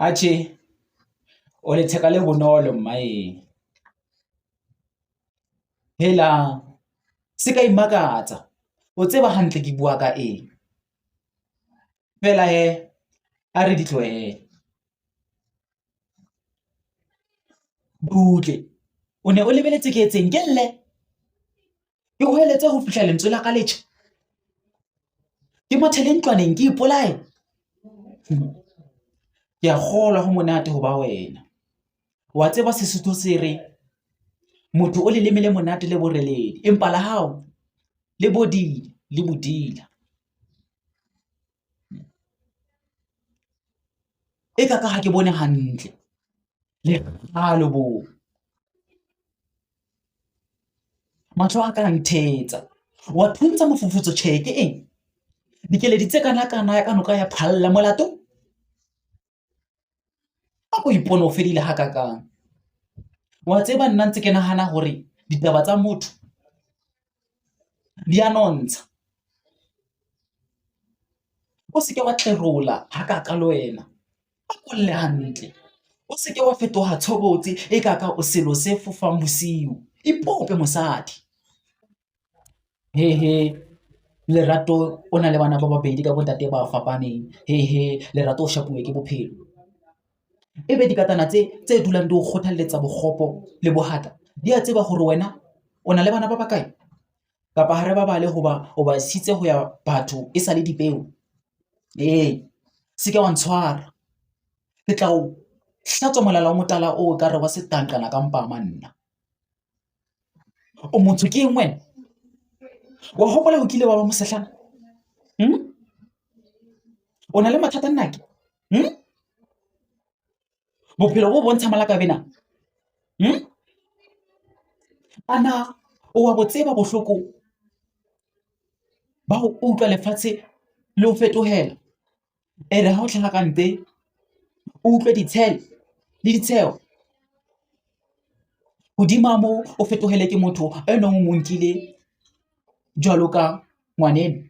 Atjhe, o letheka le bonolo mmae. Helang, se ka imakatsa o tseba hantle ke bua ka eng. Feela hee a re di tlohele. Butle, o ne o lebeletse ke etseng? Ke lle? Ke hoeletse ho fihla lentswe la ka le tjha? Ke mathele ntlwaneng ke ipolaye? Ke a kgolwa ho monate ho ba wena. Wa tseba Sesotho se re, motho o leleme le monate le boreledi, empa la hao le bodile le bodila. Eka ka ha ke bone hantle le kgale bo. Mahlo a ka a nthetsa, wa thuntsa mofufutso tjhe ke eng? Dikeledi tse kanakana ya ka noka ya phalla molato? A ko ipone o fedile hakakang. Wa tseba nna ntse ke nahana hore ditaba tsa motho di a nontsha. O se ke wa tlerola hakaka le wena, a ko lle hantle. O se ke wa fetoha tshobotsi e ka ka o selo se fofang bosiu. Ipope mosadi. Hehe, Lerato o na le bana ba babedi ka bontate ba fapaneng. Hehe, Lerato o shapuwe ke bophelo. Ebe dikatana tse tse dulang di o kgothalletsa bokgopo le bohata di a tseba hore wena o na le bana ba bakae? Kapa ha re ba bale hoba o ba isitse ho ya batho e sa le dipeo? Ee, se ke wa ntshwara. Ke tla o hlatswa molala o motala oo ekare wa seqanqana ka mpama nna. O motho ke eng wena? Wa hopola o kile wa ba mosehlana? O na le mathata nnake? Bophelo bo bontsha malakabe na? A na o wa bo tseba bohloko ba ho utlwa lefatshe le o fetohela? E re ha o hlaha ka ntle, o utlwe ditshele le ditsheho. Hodima moo, o fetohele ke motho e neng o mo nkile jwalo ka ngwaneno.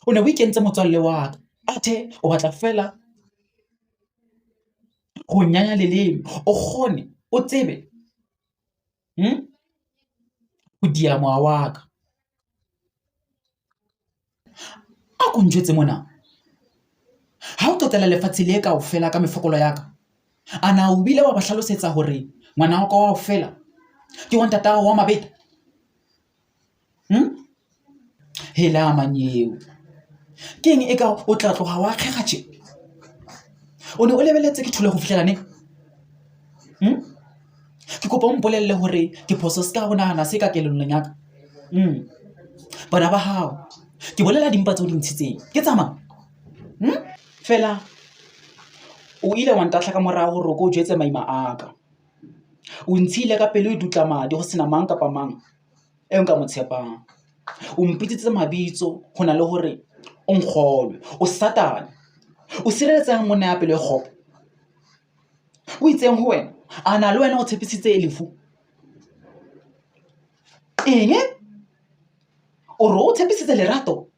O ne o ikentse motswalle wa ka, athe o batla feela ho nyanya leleme, o kgone, o tsebe Ho diya moya wa ka. A ko njwetse mona, ha o qetela lefatshe le kaofela ka mefokolo ya ka, a na o bile wa ba hlalosetsa hore ngwana wa ka wa ho fela ke wa ntatao wa mabeta? Hela manyeo, keng e ka o tla tloha wa akgega tje? O ne o lebelletse ke thole ho fihlela neng? Ke kopa o mpolelle hore ke phoso se ka ho nahana se ka kelellong ya ka. Bana ba hao, ke bolela dimpa tseo di ntshitseng, ke tsa mang? Feela o ile wa ntahla ka morao hore o ko o jwetse maima a ka. O ntshile ka pelo e dutla madi ho sena mang kapa mang eo nka mo tshepang. O mpitsitse mabitso ho na le hore o nkgolwe. O satane, o sireletsang monna ya pelo e kgopo? O itseng ho wena? A na le wena o tshepisitse lefu? Eng? O re o tshepisitse lerato?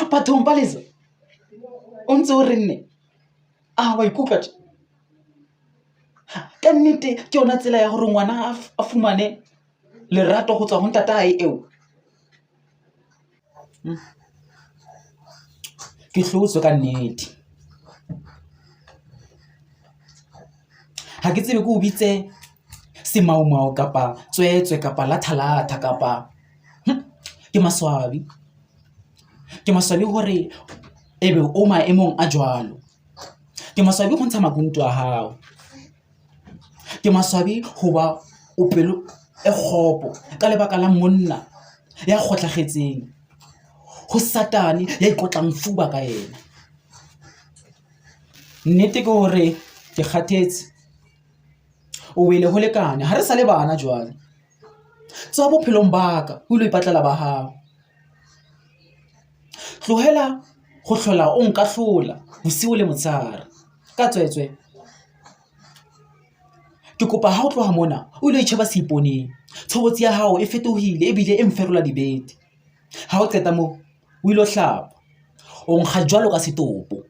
Bathong Palesa, o ntse o re nne? A wa ikutlwa tje? Ka nnete ke yona tsela ya hore ngwana a fumane lerato ho tswa ho ntatae eo? Ke hlotswe ka nnete. Ha ke tsebe ke o bitse semaomao kapa tswetswe kapa lathalatha kapa ke maswabi. Ke maswabi hore ebe o maemong a jwalo. Ke maswabi ho ntsha makunutu a hao. Ke maswabi ho ba o pelo e kgopo ka lebaka la monna ya kgohlahetseng ho satane ya ikotlang fuba ka yena. Nnete ke hore ke kgathetse, o wele ho lekane ha re sa le bana jwale. Tswa bophelong ba ka o ilo ipatlela ba hao. Tlohela ho hlola o nkahlola bosiu le motshehare ka tswetswe. Ke kopa ha o tloha mona o ilo itjheba seiponeng. Tshobotsi ya hao e fetohile ebile e mferola dibete. Ha o qeta moo o ilo hlapa, O nkga jwalo ka setopo.